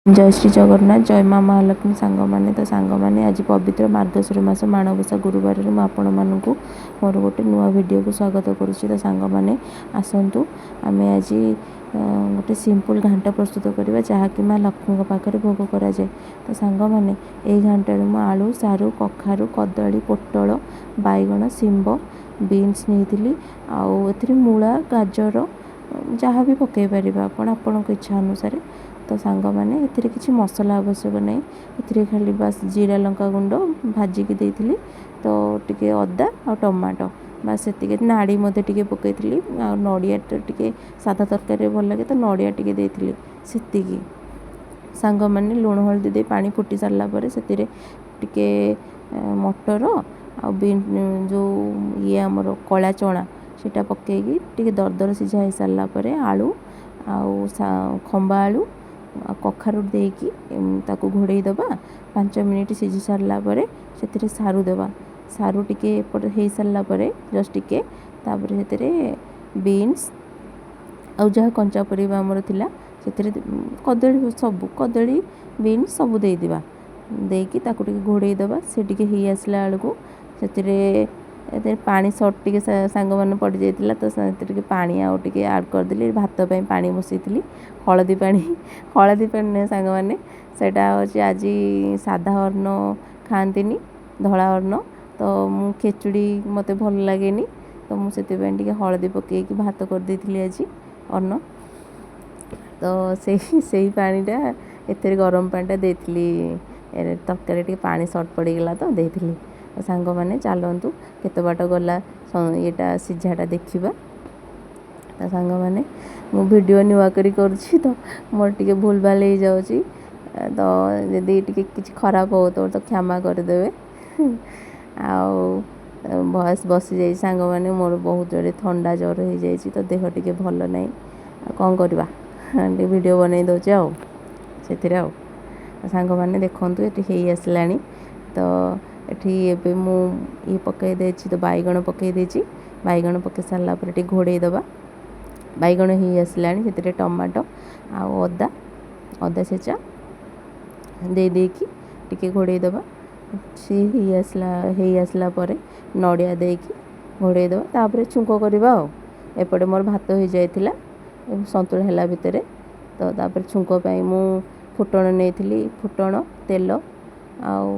ଜୟ ଶ୍ରୀ ଜଗନ୍ନାଥ, ଜୟ ମା ମହାଲକ୍ଷ୍ମୀ ସାଙ୍ଗମାନେ। ତ ସାଙ୍ଗମାନେ, ଆଜି ପବିତ୍ର ମାର୍ଗଶିର ମାସ ମାଣବସା ଗୁରୁବାରରେ ମୁଁ ଆପଣମାନଙ୍କୁ ମୋର ଗୋଟେ ନୂଆ ଭିଡ଼ିଓକୁ ସ୍ୱାଗତ କରୁଛି। ତ ସାଙ୍ଗମାନେ, ଆସନ୍ତୁ ଆମେ ଆଜି ଗୋଟେ ସିମ୍ପଲ୍ ଘାଣ୍ଟ ପ୍ରସ୍ତୁତ କରିବା, ଯାହାକି ମା ଲକ୍ଷ୍ମୀଙ୍କ ପାଖରେ ଭୋଗ କରାଯାଏ। ତ ସାଙ୍ଗମାନେ, ଏହି ଘାଣ୍ଟରେ ମୁଁ ଆଳୁ, ସାରୁ, କଖାରୁ, କଦଳୀ, ପୋଟଳ, ବାଇଗଣ, ଶିମ୍ବ, ବିନ୍ସ ନେଇଥିଲି। ଆଉ ଏଥିରେ ମୂଳା, ଗାଜର ଯାହା ବି ପକାଇ ପାରିବେ ଆପଣ ଆପଣଙ୍କ ଇଚ୍ଛା ଅନୁସାରେ। ତ ସାଙ୍ଗମାନେ, ଏଥିରେ କିଛି ମସଲା ଆବଶ୍ୟକ ନାହିଁ। ଏଥିରେ ଖାଲି ବାସ୍ ଜିରା ଲଙ୍କା ଗୁଣ୍ଡ ଭାଜିକି ଦେଇଥିଲି, ତ ଟିକେ ଅଦା ଆଉ ଟମାଟୋ, ବାସ୍ ସେତିକି। ନାଡ଼ି ମଧ୍ୟ ଟିକେ ପକାଇଥିଲି, ଆଉ ନଡ଼ିଆଟା ଟିକେ ସାଧା ତରକାରୀରେ ଭଲ ଲାଗେ, ତ ନଡ଼ିଆ ଟିକେ ଦେଇଥିଲି, ସେତିକି। ସାଙ୍ଗମାନେ, ଲୁଣ ହଳଦୀ ଦେଇ ପାଣି ଫୁଟି ସାରିଲା ପରେ ସେଥିରେ ଟିକେ ମଟର ଆଉ ବିନ୍, ଯେଉଁ ଇଏ ଆମର କଳା ଚଣା, ସେଇଟା ପକାଇକି ଟିକେ ଦରଦର ସିଝା ହେଇସାରିଲା ପରେ ଆଳୁ ଆଉ ଖମ୍ବା ଆଳୁ ଆଉ କଖାରୁ ଦେଇକି ତାକୁ ଘୋଡ଼େଇ ଦେବା। 5 ମିନିଟ୍ ସିଝି ସାରିଲା ପରେ ସେଥିରେ ସାରୁ ଦେବା। ସାରୁ ଟିକେ ଏପଟେ ହେଇସାରିଲା ପରେ ଜଷ୍ଟ ଟିକେ, ତାପରେ ସେଥିରେ ବିନ୍ସ ଆଉ ଯାହା କଞ୍ଚା ପରିବା ଆମର ଥିଲା, ସେଥିରେ କଦଳୀ, ସବୁ କଦଳୀ, ବିନ୍ସ ସବୁ ଦେଇଦେବା। ଦେଇକି ତାକୁ ଟିକେ ଘୋଡ଼େଇ ଦେବା। ସେ ଟିକେ ହେଇ ଆସିଲା ବେଳକୁ ସେଥିରେ ଏଥିରେ ପାଣି ସର୍ଟ ଟିକେ ସାଙ୍ଗମାନେ ପଡ଼ିଯାଇଥିଲା, ତ ସେଥିରେ ଟିକେ ପାଣି ଆଉ ଟିକେ ଆଡ଼୍ କରିଦେଲି। ଭାତ ପାଇଁ ପାଣି ବସେଇଥିଲି, ହଳଦୀ ପାଣି। ହଳଦୀ ପାଣି ନୁହେଁ ସାଙ୍ଗମାନେ, ସେଇଟା ହେଉଛି ଆଜି ସାଧା ଅନ୍ନ ଖାଆନ୍ତିନି, ଧଳା ଅନ୍ନ। ତ ମୁଁ ଖେଚୁଡ଼ି ମୋତେ ଭଲ ଲାଗେନି, ତ ମୁଁ ସେଥିପାଇଁ ଟିକେ ହଳଦୀ ପକାଇକି ଭାତ କରିଦେଇଥିଲି ଆଜି ଅନ୍ନ। ତ ସେଇ ପାଣିଟା ଏଥିରେ ଗରମ ପାଣିଟା ଦେଇଥିଲି। ତରକାରୀ ଟିକେ ପାଣି ସର୍ଟ ପଡ଼ିଗଲା, ତ ଦେଇଥିଲି। ସାଙ୍ଗମାନେ, ଚାଲନ୍ତୁ କେତେ ବାଟ ଗଲା ଇଏଟା ସିଝାଟା ଦେଖିବା। ତ ସାଙ୍ଗମାନେ, ମୁଁ ଭିଡ଼ିଓ ନୂଆ କରି କରୁଛି, ତ ମୋର ଟିକେ ଭୁଲ ଭାଲ ହେଇଯାଉଛି, ତ ଯଦି ଟିକେ କିଛି ଖରାପ ହେଉଥିବ ତ କ୍ଷମା କରିଦେବେ। ଆଉ ଭଏସ୍ ବସିଯାଇଛି ସାଙ୍ଗମାନେ, ମୋର ବହୁତ ଜୋରେ ଥଣ୍ଡା ଜ୍ୱର ହେଇଯାଇଛି, ତ ଦେହ ଟିକେ ଭଲ ନାହିଁ। ଆଉ କ'ଣ କରିବା, ଟିକେ ଭିଡ଼ିଓ ବନେଇ ଦେଉଛି ଆଉ ସେଥିରେ। ଆଉ ସାଙ୍ଗମାନେ, ଦେଖନ୍ତୁ ଏଠି ହେଇ ଆସିଲାଣି। ତ ଏଠି ଏବେ ମୁଁ ଇଏ ପକାଇ ଦେଇଛି, ତ ବାଇଗଣ ପକାଇ ଦେଇଛି। ବାଇଗଣ ପକାଇ ସାରିଲା ପରେ ଟିକେ ଘୋଡ଼େଇ ଦେବା। ବାଇଗଣ ହେଇ ଆସିଲାଣି, ସେଥିରେ ଟମାଟୋ ଆଉ ଅଦା ଛେଚା ଦେଇ ଦେଇକି ଟିକେ ଘୋଡ଼େଇ ଦେବା। ସିଏ ହେଇ ଆସିଲା ପରେ ନଡ଼ିଆ ଦେଇକି ଘୋଡ଼େଇ ଦେବା, ତାପରେ ଛୁଙ୍କ କରିବା। ଆଉ ଏପଟେ ମୋର ଭାତ ହେଇଯାଇଥିଲା ସନ୍ତୁଳା ହେଲା ଭିତରେ। ତ ତାପରେ ଛୁଙ୍କ ପାଇଁ ମୁଁ ଫୁଟଣ ନେଇଥିଲି, ଫୁଟଣ, ତେଲ ଆଉ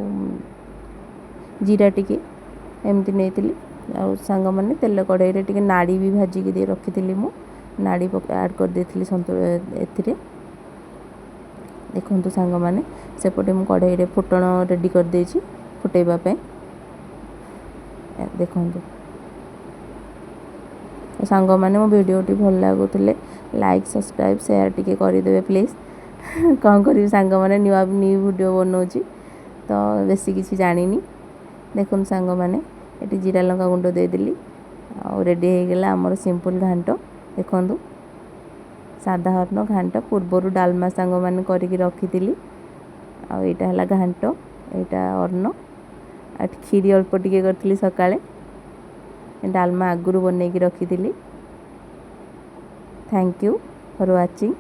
ଜିରା ଟିକେ ଏମିତି ନେଇଥିଲି। ଆଉ ସାଙ୍ଗମାନେ, ତେଲ କଡ଼େଇରେ ଟିକେ ନାଡ଼ି ବି ଭାଜିକି ଦେଇ ରଖିଥିଲି, ମୁଁ ନାଡ଼ି ଆଡ଼୍ କରିଦେଇଥିଲି ସନ୍ତୁଳା ଏଥିରେ। ଦେଖନ୍ତୁ ସାଙ୍ଗମାନେ, ସେପଟେ ମୁଁ କଢ଼େଇରେ ଫୁଟଣ ରେଡ଼ି କରିଦେଇଛି ଫୁଟେଇବା ପାଇଁ। ଦେଖନ୍ତୁ ସାଙ୍ଗମାନେ, ମୋ ଭିଡ଼ିଓଟି ଭଲ ଲାଗୁଥିଲେ ଲାଇକ୍, ସବସ୍କ୍ରାଇବ୍, ସେୟାର ଟିକେ କରିଦେବେ ପ୍ଲିଜ୍। କ'ଣ କରିବି ସାଙ୍ଗମାନେ, ନୂଆ ନ୍ୟୁ ଭିଡ଼ିଓ ବନାଉଛି, ତ ବେଶୀ କିଛି ଜାଣିନି। ଦେଖନ୍ତୁ ସାଙ୍ଗମାନେ, ଏଠି ଜିରା ଲଙ୍କା ଗୁଣ୍ଡ ଦେଇଦେଲି ଆଉ ରେଡ଼ି ହେଇଗଲା ଆମର ସିମ୍ପଲ୍ ଘାଣ୍ଟ। ଦେଖନ୍ତୁ, ସାଧାରଣ ଘାଣ୍ଟ। ପୂର୍ବରୁ ଡାଲମା ସାଙ୍ଗମାନେ କରିକି ରଖିଥିଲି। ଆଉ ଏଇଟା ହେଲା ଘାଣ୍ଟ, ଏଇଟା ଅନ୍ନ। ଆଉ ଏଠି କ୍ଷୀରି ଅଳ୍ପ ଟିକେ କରିଥିଲି ସକାଳେ, ଡାଲମା ଆଗରୁ ବନେଇକି ରଖିଥିଲି। Thank you for watching.